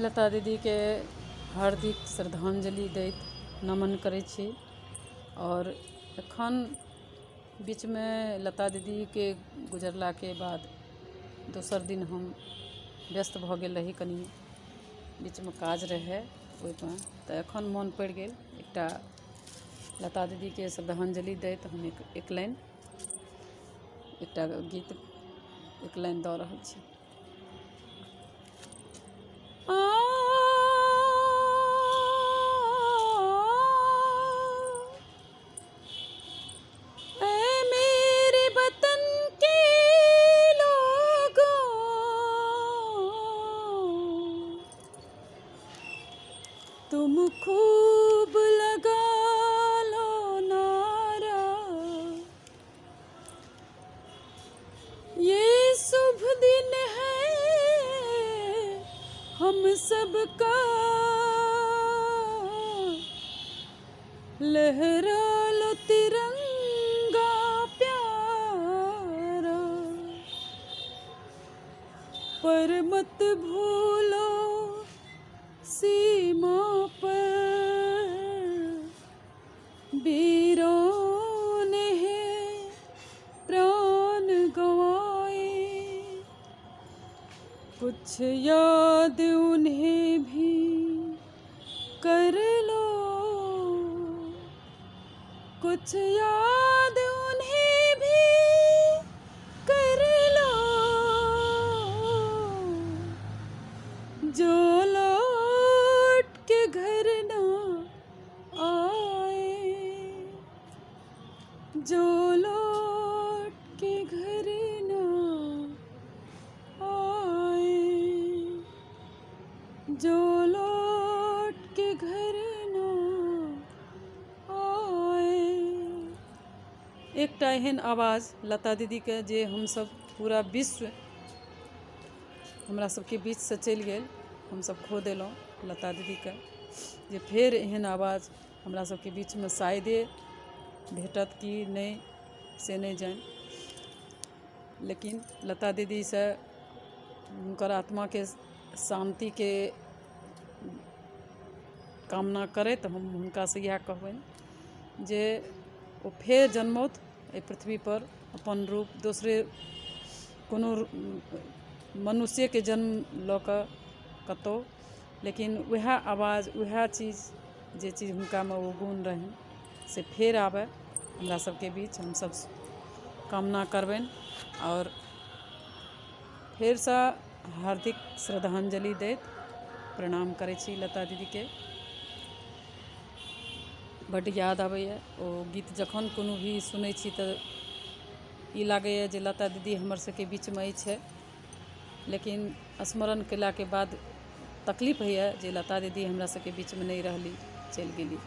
लता दीदीके हार्दिक श्रद्धाञ्जलि दैत नमन करै छी। आओर एखन बीचमे लता दीदीके गुजरलाके बाद दोसर दिन हम व्यस्त भऽ गेल रही, कनि बीचमे काज रहै ओहिमे, तऽ एखन मोन पड़ि गेल एकटा लता दीदीके श्रद्धाञ्जलि दैत हम एक लाइन एकटा गीत एक लाइन दऽ रहल छी। ऐ मेरे वतन के लोगों, तुम खूब लगा लो नारा, ये शुभ दिन है हम सबका, लहरा लो तिरंगा प्यारा, पर मत भूलो सीमा पर वीरों ने है प्राण गवाए, कुछ याद उन्हें भी कर लो, कुछ याद उन्हें भी कर लो, जो लौट के घर ना आए, जो लौट के घर ना आए, जो लौट के घर ना आए। एकटा एहन आवाज लता दीदीके जे हमसब पूरा विश्व हमरा सबके बीचसँ चलि गेल, हमसब खो देलहुँ लता दीदीके, जे फेर एहन आवाज हमरा सबके बीचमे शायदे भेटत कि नहि से नहि जानि, लेकिन लता दीदीसँ हुनकर आत्माके शान्तिके कामना करैत हम हुनकासँ इएह कहबनि जे ओ फेर जन्मौथ एहि पृथ्वीपर अपन रूप दोसरे कोनो मनुष्यके जन्म लऽ कऽ कतहु, लेकिन उएह आवाज उएह चीज जे चीज हुनकामे ओ गुण रहनि से फेर आबय हमरा सबके बीच, हमसब कामना करबनि आओर फेरसँ हार्दिक श्रद्धाञ्जलि दैत प्रणाम करै छी लता दीदीके। बड्ड याद आबैए ओ गीत, जखन कोनो भी सुनै छी तऽ ई लागैए जे लता दीदी हमर सबके बीचमे अछि, लेकिन स्मरण कयलाके बाद तकलीफ होइए जे लता दीदी हमरा सबके बीचमे नहि रहली, चलि गेली।